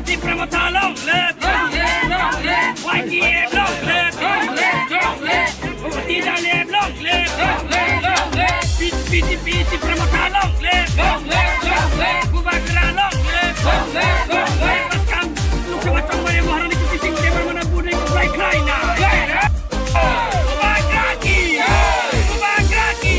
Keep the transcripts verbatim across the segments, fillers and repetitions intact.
Tipra Motha long live! Long live, long live! Y T F long live! Long live, long live! T J L F long live! Long live, long live! P T P, T P, Tipra Motha long live! Long live, long live! Bubagra long live! Long live, long live! Paskang Lok Sabha chongmani Maharani Kirti Singh Debbarmano buni kublai khlaina. Bubagra ki! Bubagra ki!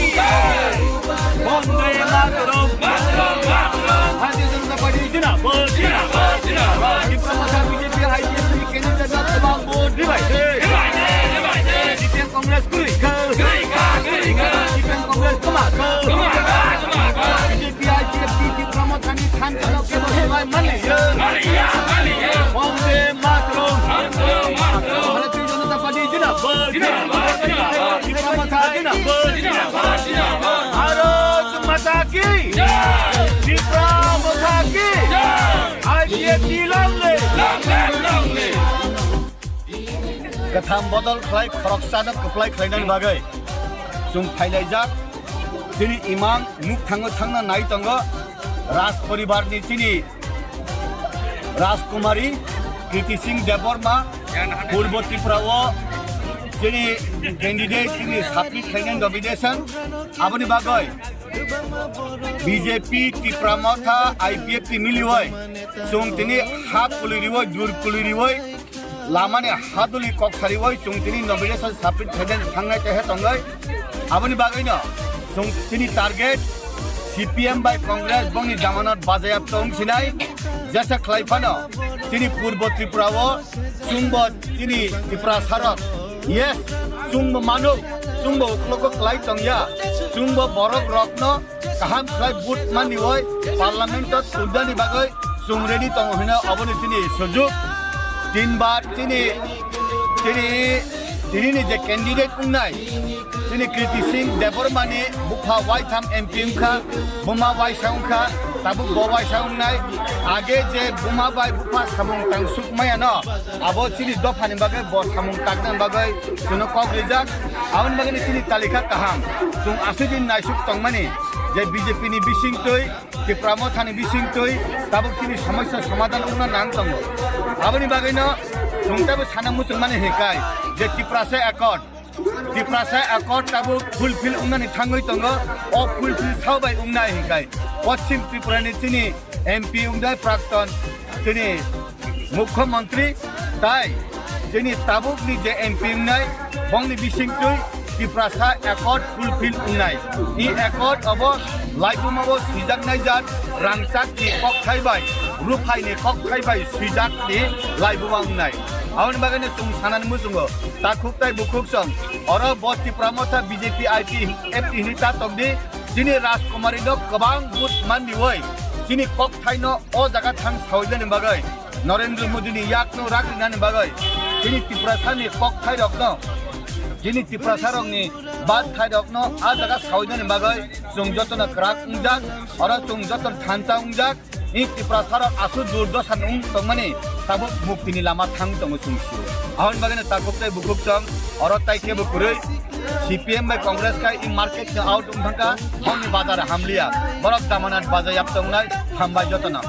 Bonde Mataram! Mataram! Mataram! Bharatiya Janata Party zindabad! Zindabad! Zindabad! Tipra Motha B J P I T F ni candidate no kwbang vote ribai de. Ribai de, ribai de. C P M Congress kwrwi kha. Kwrwi kha, kwrwi kha. C P M Congress kwma kha. Kwma kha, kwma kha. B J P I T F ni Tipra Mothani thansa no kebo swbai manliya. Manliya, manliya. Bonde Mataram. Bonde Mataram. Bharatiya Janata Party zindabad. Zindabad, zindabad. Tipra Motha zindabad. Zindabad, zindabad. Bharat Mata ki. Jai. Tipra Motha ki. Jai. I P F T long live. Long live, long live. Kwtham bodol khlai khoroksano kwplai khlainani bagwi chwng phailaijak. Chini imang nuk thango thangna nai tongo Raj poribarni chini Rajkumari Kriti Singh Debbarma, Purbo Tripura o chini candidate chini submit khlainani nomination. Aboni bagwi B J P, Tipra Motha, I P F T miliwi chwng tini ha kuliriwi, dur kuliriwi, lamani haduli kok sariwi chwng tini nomination submit khainani thangnai tehe tongwi. Aboni bagwino chwng tini target C P M bai Congress bongni jamanat bajayap tong sinai. Jesa khlai phano chini Purbo Tripura o chwngbo chini Tiprasa rok, yes, chwngbo mano, chwngbo uklogo klai tongya, chwngbo borok rokno kaham khlai vote manwi parliament o tubnani bagwi chwng ready tongo hino. Aboni chini sujuk tinbar chini, chini, chini ni je candidate wngnai, chini Kriti Singh Debbarmani bupha waitham M P wngkha, buma waisa wngkha, tabuk bo waisa wngnai. Age je buma bai bupha samung tangsuk mayano, abo chini dophani bagwi bo samung taknani bagwi chwngno kok rijak. Aboni bagwi chini talika kaham, chwng aswk din naisuk tongmani je B J P ni bisingtwi, Tipra Mothani bisingtwi tabuk chini somosya somadhan wngna nang tongo. Aboni bagwino chwng teibo sana muchungmani hinkhe je Tiprasa Accord, Tiprasa Accord tabuk fulfill wngnani thangwi tongo. O fulfill sao bai wngnai hinkhe Poschim Tripura ni chini M P wngnai prakton chini Mukhyamantri tai chini tabukni je M P wngnai bongni bisingtwi Tiprasa Accord fulfill wngnai. I Accord obo laibuma bo swijaknai jat rangchakni kokthai bai, ruphaini kokthai bai swijakni laibuma wngnai. Aboni bagwino chwng sanani muchungo takhuk tai bukhuk song oro bo Tipra Motha B J P I P F T hinwi ta tongdi. Chini Rajkumari no kwbang vote mandiwi chini kokthai no o jaga thang sawi nani bagwi, Narendra Modi ni yak no rak rinani bagwi, chini Tiprasa ni kokthai rok no, chini Tiprasa rok ni bathai rok no a jaga sawi nani bagwi chwng joto no kwrak wngjak, oro chwng joto thansa wngjak. I Tiprasa rok aswk durdosa wng tongmani tabuk mukti ni lama thang tongo chwng sio. Aboni bagwino takhuk tei bukhuk chwng oro tai kebo kwrwi C P M bai Congress kai i market ni out wng thangkha, hwnwi bazar hamliya. Borok jamanat bajayap tongnai, hambai jotono.